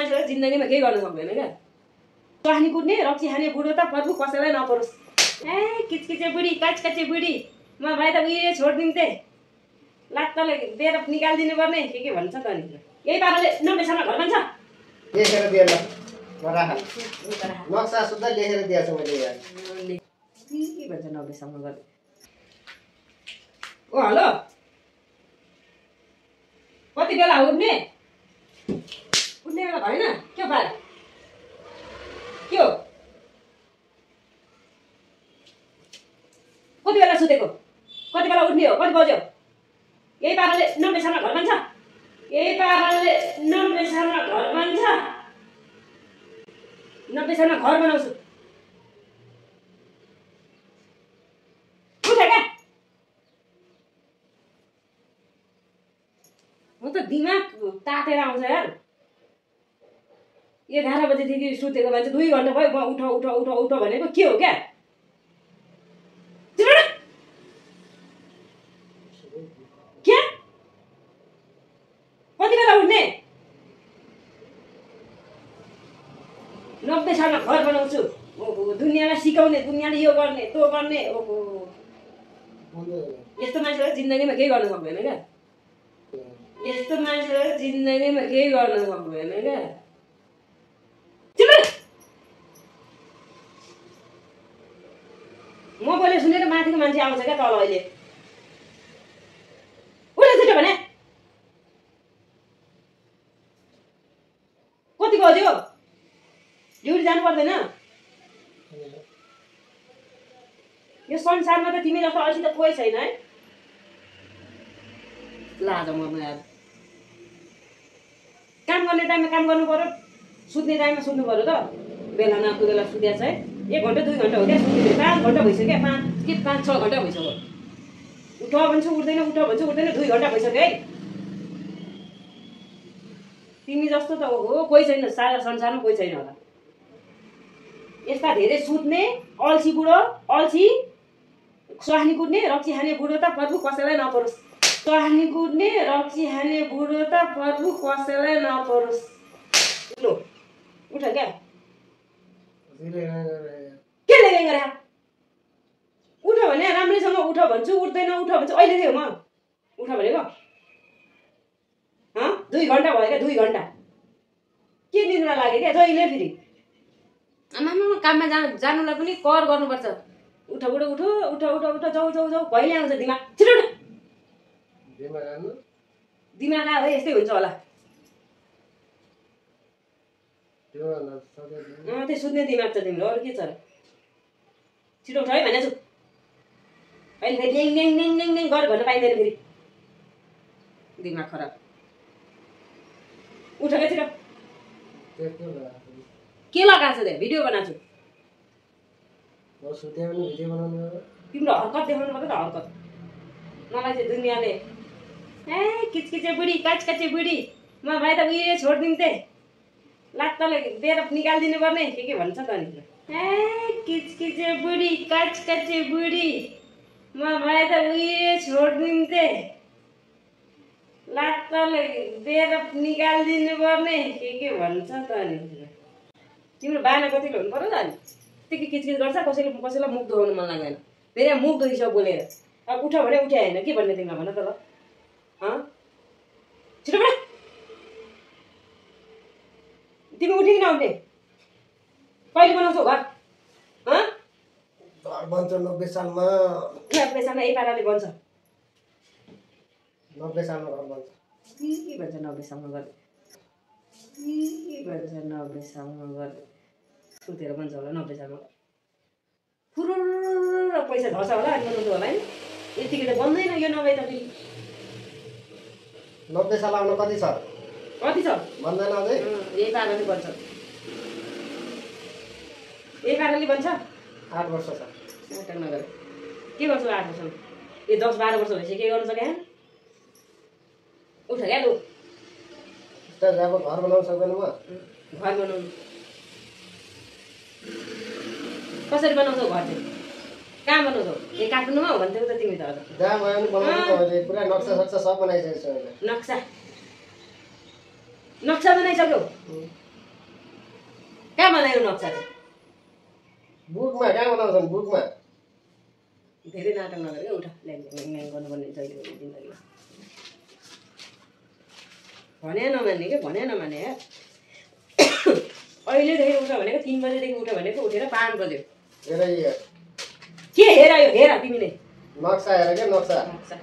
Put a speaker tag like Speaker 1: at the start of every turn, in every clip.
Speaker 1: मान्छेले जिन्दगीमा केही गर्न सक्दैन क्या। स्वास्नी कुट्ने रक्सी खाने बुढो त प्रभु कसैलाई नपरोस्। ए किचकिचे बुढी काचकाचे बुढी म भाइ त उयो छोडिदिन्थे लात्ताले दिएर निकालिदिनु पर्ने के भन्छ त नि। यही पाराले 90 सालमा घर बन्छ
Speaker 2: लेखेर दिए ल राख नक्सा सुधा लेखेर दिएछु मैले यार
Speaker 1: के भन्छ 90 सालमा गर्ने। ओ हेलो कति बेला उठ्ने बेला भएन के पारा के हो कति बेला सुतेको कति बेला उठ्ने हो कति बज्यो। यही पाराले 90 सालमा घर बन्छ यही पाराले 90 सालमा घर बन्छ 90 सालमा घर बनाउँछु। उठ क्या म त दिमाग तातेर आउँछ यार। 11 बजेदेखि सुतेको मान्छे 2 घन्टा भयो म उठ उठ उठ उठ भनेको के हो क्या। क्या कति बेला उठ्ने 90 सालमा घर बनाउँछु। ओहो दुनियाँलाई सिकाउने दुनियाँले यो गर्ने त्यो गर्ने। ओहो यस्तो मान्छेले जिन्दगीमा केही गर्न सक्दैन क्या। यस्तो मान्छेले जिन्दगीमा केही गर्न सक्दैन क्या। म बोले सुनेर माथिको मान्छे आउँछ क्या तल अहिले। उठे छिटो भने कति बज्यो ड्युटी जानु पर्दैन। यो संसारमा त तिमी जस्तो अल्छी त कोही छैन है। लाज मर्नु यार। काम गर्ने टाइममा काम गर्नु पर्यो सुत्ने टाइममा सुत्नु पर्यो त। बेला नआएको बेला सुत्या छ है 1 घन्टा 2 घन्टा हो क्या सुत्ने 5 घन्टा भइसक्यो 5 6 घन्टा भइसक्यो। उठ भन्छु उठ्दैन उठ भन्छु उठ्दैन 2 घन्टा भइसक्यो है। तिमी जस्तो त हो कोही छैन सारा संसारमा कोही छैन होला। यस्ता धेरै सुत्ने अल्छी बुढो अल्छी स्वास्नी कुट्ने रक्सी खाने बुढो त प्रभु कसैलाई नपरोस्। स्वास्नी कुट्ने रक्सी खाने बुढो त प्रभु कसैलाई नपरोस्। लो उठ क्या के लेखेँ गरे उठ भने राम्रैसँग उठ भन्छु उठ्दैन उठ भन्छु। अहिले थियो म उठ भनेको 2 घन्टा भयो क्या 2 घन्टा के निद्रा लाग्यो क्या जहिले फेरि। आमामा काममा जानुलाई पनि कर गर्नुपर्छ। उठ बुढो उठ उठ उठ उठ जाऊ जाऊ जाऊ भइले आउँछ दिमाग छिटो उठ। दिमाग आयो यस्तै हुन्छ होला। त्यो सुत्ने दिमाग छ तिम्रो अरू के छ र। छिटो उठ है भनेछु अहिले फेरि ल्याङ ल्याङ ल्याङ ल्याङ ल्याङ गर भन्न पाइँदैन फेरि दिमाग खराब। उठ क्या छिटो के लगाएको छ त्यहाँ भिडियो बनाएको छु। तिम्रो हरकत देखाउनु पर्छ त हरकत। मलाई चाहिँ दुनियाँले ए किचकिचे बुढी काचकाचे बुढी म भाइ त उयो छोडिदिन्थे लात्ताले दिएर निकालिदिनु पर्ने के भन्छ त नि। ए किचकिचे बुढी काचकाचे बुढी म भाइ त उयो छोडिदिन्थे लात्ताले दिएर निकालिदिनु पर्ने के भन्छ त नि। तिम्रो बाना कतिले हुनु पर्यो त नि। त्यति किचकिच गर्छ कसैलाई मुख दुखाउनु मन लाग्दैन फेरि मुख दुखिस बोलेर। अब उठ भने उठ्या होइन के भन्ने तिमीलाई भन त ल। छिटो बडा तिमी उठि कि नउठ्ने कहिले बनाउँछौ घर
Speaker 2: बन्छ 90 सालमा
Speaker 1: 90 सालमा यही पाराले बन्छ
Speaker 2: 90 सालमा घर बन्छ।
Speaker 1: के भन्छ 90 सालमा गर्ने के भन्छ 90 सालमा गर्ने सुतेर बन्छ होला 90 सालमा फुरुर पैसा झर्छ होला अनि बनाउँछ होला नि। यतिकै त बन्दैन यो नभए त फेरि
Speaker 2: 90 साल आउन कति छ भन्दैन अझै।
Speaker 1: यही पाराले बन्छ यही पाराले बन्छ
Speaker 2: 8 वर्ष छ
Speaker 1: नाटक नगर के गर्छु 8 वर्ष यो 10-12 वर्ष भइसक्यो के गर्नु सक्यो उठ क्या लु
Speaker 2: घर बनाउन सक्दैन म।
Speaker 1: घर बनाउनु कसरी बनाउँछौ घर चाहिँ कहाँ बनाउँछौ ए काठमाडौँमा हो भन्थ्यौ त तिमी त अझ
Speaker 2: जहाँ भयो भने बनाउनु त पुरा नक्सा सक्सा सब बनाइसकेको छु मैले।
Speaker 1: नक्सा बनाइसक्यौ कहाँ बनायो नक्सा चाहिँ
Speaker 2: बुकमा कहाँ बनाउँछन् बुकमा
Speaker 1: धेरै नाटक नगरेको उठा ल्याङ गर्नुपर्ने जहिले जिन्दगीमा भने नमान्ने क्या भने नमान्ने यार अहिलेदेखि उठ भनेको 3 बजेदेखि उठ भनेको उठेर 5 बज्यो के हेर यो हेर तिमी नै
Speaker 2: नक्सा हेर क्या नक्सा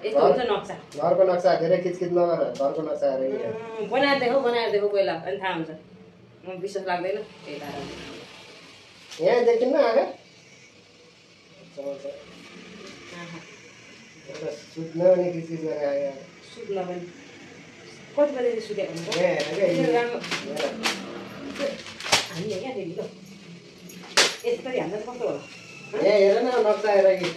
Speaker 1: यस्तो हुन्छ नक्सा
Speaker 2: घरको नक्सा धेरै किचकिच नगर घरको नक्सा हेर
Speaker 1: बनाएर देखौ पहिला अनि थाहा हुन्छ म विश्वास लाग्दैन त्यही कारण
Speaker 2: यहाँ देखिन्न आँखा सुत्न नि किचकिच गरेर आयो
Speaker 1: सुत्न पनि कति बजे सुतेको हामीले क्या फेरि त यसरी हामीलाई कस्तो होला
Speaker 2: यहाँ हेर न नक्सा हेर कि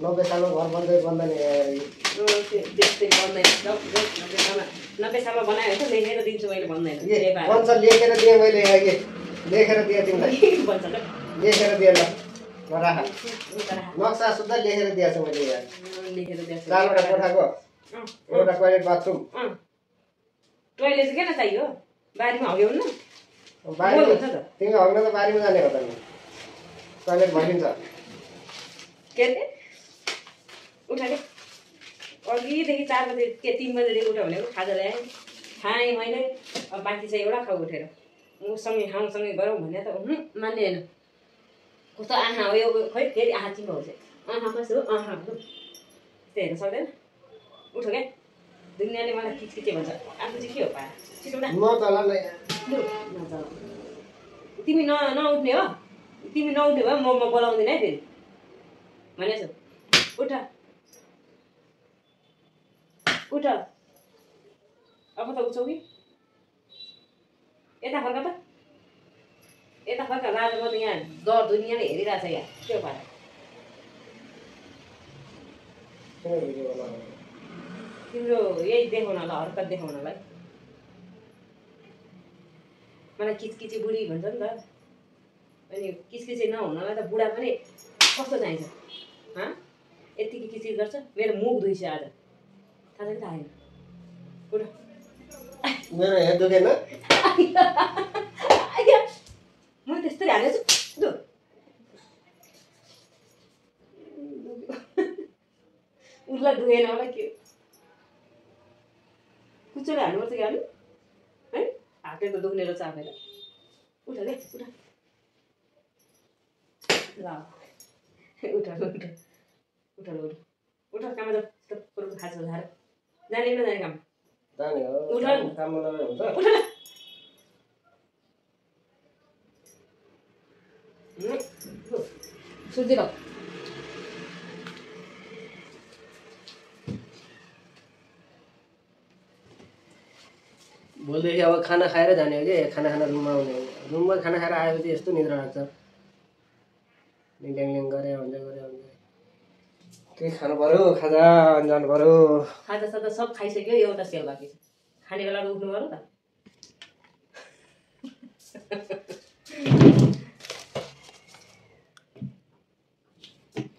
Speaker 2: 90 सालमा घर बन्दैन
Speaker 1: त्यस्तै बन्दैन 90 सालमा बनायो भने त लेखेर दिन्छु मैले भन्दैन
Speaker 2: भन्छ लेखेर दिएँ मैले यहाँ कि लेखेर दिएँ तिमीलाई
Speaker 1: भन्छ त
Speaker 2: लेखेर दिएँ ल राख नक्सा सुधा लेखेर दिएछु मैले यहाँ
Speaker 1: लेखेर दिएछु
Speaker 2: 4वटा कोठाको एउटा टोयलेट बाथरुम
Speaker 1: टोयलेट चाहिँ किन चाहियो बारीमा हग्यो न
Speaker 2: बारीमा तिमी हग्न त बारीमा जाने हो त नि टोयलेट भइदिन्छ
Speaker 1: के अरे उठा के अघिदेखि 4 बजे के 3 बजेदेखि उठ भनेको खाजा ल्याएँ खाएँ मैले अब बाँकी चाहिँ एउटा खाउ उठेर सँगै खाउँ सँगै गरौँ भने त मान्ने होइन कस्तो आँखा हो यो खोइ फेरि आँखा चिम्बो हुन्छ आँखा कस्तो आँखा त्यस्तो हेर्न सक्दैन उठ क्या दुनियाँले मलाई किचकिचे भन्छ आफू चाहिँ के हो पा छिटो तिमी नउठ्ने हो तिमी नउठ्ने भयो म बोलाउँदिनँ है फेरि भनेछु उठ उठ अब त उठ्छौ कि यता फर्क त यता फर्क राजा म त यहाँ डर दुनियाँले हेरिरहेछ यहाँ के पारा तिम्रो यही देखाउनलाई हरकत देखाउनलाई मलाई किचकिचे बुढी भन्छ नि त अनि किचकिचे नहुनलाई त बुढा पनि कस्तो चाहिन्छ यतिकै किचकिच गर्छ मेरो मुख धुइछ आज थाहा छ कि थाहा छैन उठ
Speaker 2: मेरो हेड दुखेन
Speaker 1: म त्यस्तै हालेछु उसलाई दुखेन होला के कुचोले हाल्नुपर्छ कि हाल्नु है हातले त दुख्ने रहेछ आफैलाई उठ रे उठ उठ काममा जाऊ खाजा झार जाने नजाने काम
Speaker 2: जाने हो
Speaker 1: उठ
Speaker 2: काम नगरे हुन्छ
Speaker 1: उठ सुर्ती ल
Speaker 2: भोलिदेखि अब खाना खाएर जाने हो कि खाना रुममा आउने हो रुममा खाना खाएर आएपछि यस्तो निद्रा लाग्छ ल्याङ गरे हुन्छ केही खानु पर्यो खाजा अनि जानु पर्यो
Speaker 1: खाजा साजा सब खाइसक्यो एउटा सेल बाँकी छ खाने बेलामा उठ्नु पर्यो त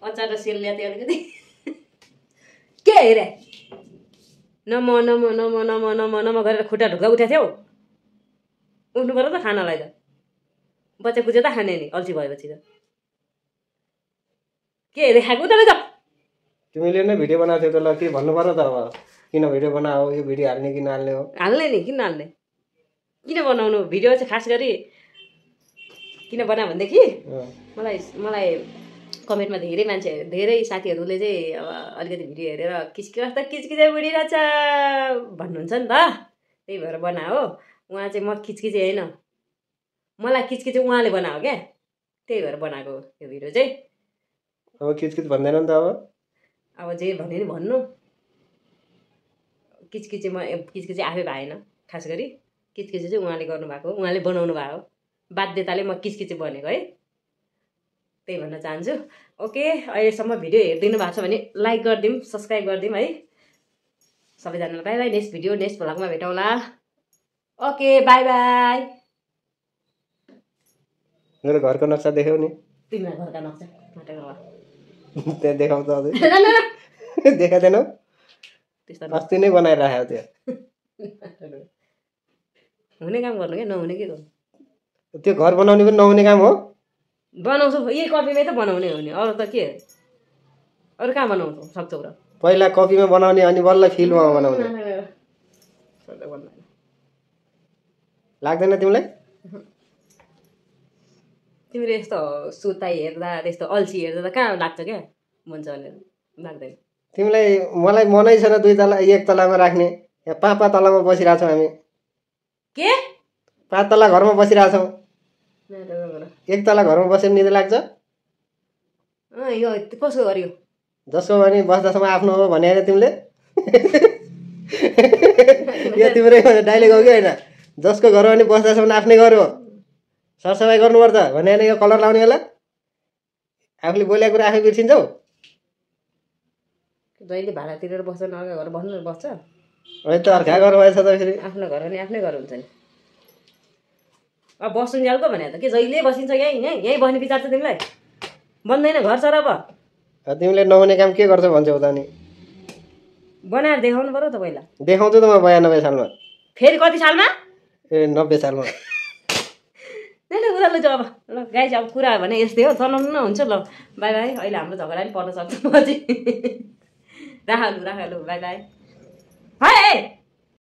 Speaker 1: अचार र सेल ल्याथे अलिकति के हेरे नम गरेर खुट्टा ढुक्का उठेको थियौ उठ्नु पर्यो त खानालाई त बच्चा कुच्चा त खाने नि अल्छी भएपछि त के हेरे खाएको त
Speaker 2: तिमीले नै भिडियो बनाएको थियौ त ल के भन्नु पर्यो त अब किन भिडियो बनाऊ यो भिडियो हाल्ने कि नहाल्ने हो
Speaker 1: हाल्ने नि किन हाल्ने किन बनाउनु भिडियो चाहिँ खास गरी किन बनायो भनेदेखि मलाई कमेन्टमा धेरै साथीहरूले चाहिँ अब अलिकति भिडियो हेरेर किचकिचे बुढी रहेछ भन्नुहुन्छ नि त त्यही भएर बनायो उहाँ चाहिँ म किचकिचे होइन मलाई किचकिचे उहाँले बनायो क्या त्यही भएर बनाएको यो भिडियो चाहिँ
Speaker 2: अब किचकिच भन्दैन नि त
Speaker 1: अब जे भने नि भन्नु किचकिचे आफै भएन खास गरी किचकिचे चाहिँ उहाँले गर्नुभएको उहाँले बनाउनु भएको बाध्यताले म किचकिचे बनेको है त्यही भन्न चाहन्छु ओके अहिलेसम्म भिडियो हेरिदिनु भएको छ भने लाइक गरिदिउँ सब्सक्राइब गरिदिउँ है सबैजनालाई bye bye next video next भ्लगमा भेटौँला ओके बाई बाई
Speaker 2: मेरो घरको नक्सा देखाउ नि
Speaker 1: तिमीलाई घरका नक्सा
Speaker 2: त्यहाँ देखाउ त देखाउँदैनौ अस्ति नै बनाइराखेको थियो
Speaker 1: हुने काम गर्नु क्या नहुने के गर्नु
Speaker 2: त्यो घर बनाउने पनि नहुने काम हो
Speaker 1: बनाउँछौ यही कपीमै त बनाउने हो नि अरू त के अरू कहाँ बनाउँछौ सक्छौ र
Speaker 2: पहिला कपीमा बनाउने अनि बल्ल फिल्ममा बनाउने लाग्दैन तिमीलाई
Speaker 1: तिमीले यस्तो सुताइ हेर्दा त्यस्तो अल्छी हेर्दा त कहाँ लाग्छ क्या मन छ भनेर लाग्दैन
Speaker 2: तिमीलाई मलाई मनै छैन 2 तला 1 तलामा राख्ने यहाँ 5 तलामा बसिरहेको छौँ हामी
Speaker 1: के
Speaker 2: 5 तला घरमा बसिरहेको छौँ 1 तला घरमा बसेर निद लाग्छ
Speaker 1: यो कसो गर्यो
Speaker 2: जसको भने बस्दासम्म आफ्नो हो भने होइन तिमीले यो तिम्रै डाइलेग हो कि होइन जसको घर भने बस्दासम्म आफ्नै घर हो सरसफाइ गर्नुपर्छ भने होइन यो कलर लाउने बेला आफूले बोलेको कुरा आफै बिर्सिन्छौ
Speaker 1: जहिले भाडा तिरेर बस्छ अर्का घर बस्नु बस्छ
Speaker 2: अहिले त अर्का घर भएछ त फेरि
Speaker 1: आफ्नो घर भने आफ्नै घर हुन्छ नि अब बस्नु जालको भने त के जहिले बसिन्छ यहीँ बस्ने विचार छ तिमीलाई बन्दैन घर सर अब
Speaker 2: तिमीले नहुने काम के गर्छौ भन्छौ त नि
Speaker 1: बनाएर देखाउनु पर्यो त पहिला
Speaker 2: देखाउँछु त म 92 सालमा
Speaker 1: फेरि कति सालमा
Speaker 2: ए 90 सालमा
Speaker 1: नै उदालो चाहिँ अब ल गाइस अब कुरा भने यस्तै हो चलाउनु न हुन्छ ल बाई बाई अहिले हाम्रो झगडा पनि पर्न सक्छ पछि राख लु बाई बाई